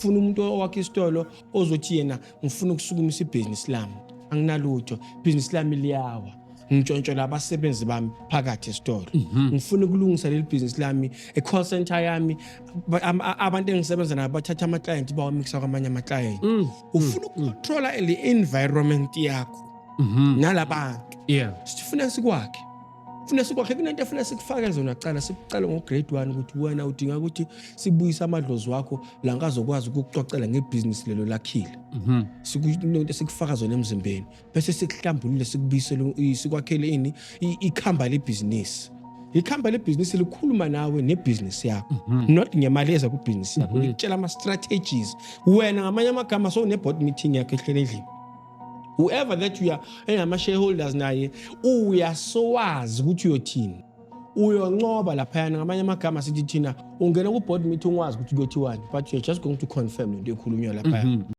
Funa umuntu owakhe isitolo ozothi yena, "Ngifuna ukusukumisa ibhizinisi lami, anginalutho, ibhizinisi lami liyawa, ngitshontshela abasebenzi bami phakathi esitolo. Ngifuna ukulungisa leli bhizinisi lami, e-call center yami, abantu engisebenza nabo bathatha ama-client bawamikisa kwamanye ama-client." Ufuna ukucontrola le environment yakho nalabantu. Sifuna sikwakhe, funa sikwakhe. Kunento efuna sikufake zona kucala, sikucale ngo-grade 1, ukuthi wena udinga ukuthi sibuyise amadlozi wakho la ngazokwazi ukukucocela ngebhizinisi lelo lakhile. Into sikufaka zona emzimbeni, bese sikuhlambulule, sikubuyisele, sikwakhele ini, ikhamba lebhizinisi. Ikhamba lebhizinisi likhuluma nawe nebhizinisi yakho, not ngemali eza kubhizinisi yakho. Likutshela ama-strategies wena. Ngamanye amagama, sowune-board meeting yakho ehlele endlini, whoever that you are engama-shareholders naye, uyasowazi ukuthi uyothini, uyoncoba laphayana. Ngamanye amagama, sithi thina ungena ku-board meeting wazi ukuthi kuyothiwani, but you're just going to confirm lento ekhulunywa laphaya.